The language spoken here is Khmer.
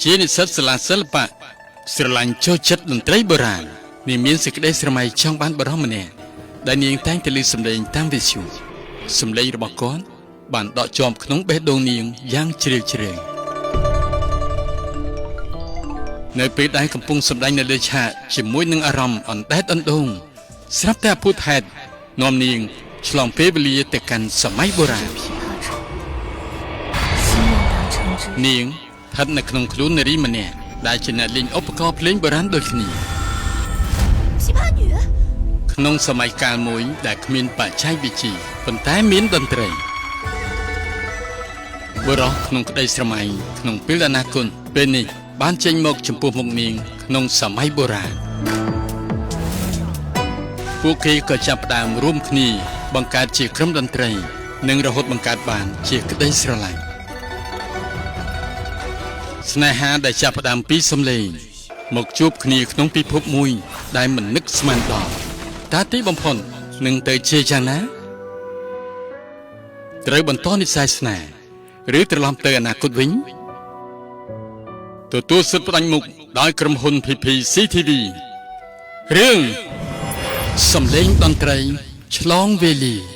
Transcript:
ជានិស្សិតសាលាសិល្បៈស្រឡាញ់ចូលចិត្តតន្ត្រីបុរាណនាងមានសេចក្តីស្រមៃចង់បានបុរសម្នាក់ដែលនាងតែងតែឮសំឡេងតាមវិទ្យុសំឡេងរបស់គាត់បានដក់ជាប់ក្នុងបេះដូងនាងយ៉ាងជ្រាលជ្រៅនៅពេលដែលកំពុងសម្ដែងនៅលើឆាកជាមួយនឹងអារម្មណ៍អណ្ដែតអណ្ដូងស្រាប់តែអភូតហេតុនាំនាងឆ្លងពេលវេលាទៅកាន់សម័យបុរាណ 琵琶愁，心愿达成之日。 នាងស្ថិតនៅក្នុងខ្លួននារីម្នាក់ដែលជាអ្នកលេងឧបករណ៍ភ្លេងបុរាណដូចគ្នា 琵琶女， ក្នុងសម័យកាលមួយដែលគ្មានបច្ចេកវិទ្យាប៉ុន្តែមានតន្ត្រីបុរសក្នុងក្តីស្រមៃក្នុងពេលអនាគតពេលនេះបានចេញមកចំពោះមុខនាងក្នុងសម័យបុរាណពួកគេក៏ចាប់ផ្ដើមរួមគ្នាបង្កើតជាក្រុមតន្ត្រី និងរហូតបង្កើតបានជាក្តីស្រឡាញ់ស្នេហាដែលចាប់ផ្ដើមពីសំឡេងមកជួបគ្នាក្នុងពិភពមួយដែលមិននឹកស្មានដល់តើទីបំផុតនឹងទៅជាយ៉ាងណាត្រូវបន្តនិស្ស័យស្នេហ៍ឬត្រឡប់ទៅអនាគតវិញទទួលសិទ្ធិផ្ដាច់មុខដោយក្រុមហ៊ុន PP CTV រឿងសំឡេងតន្ត្រីឆ្លងវេលា។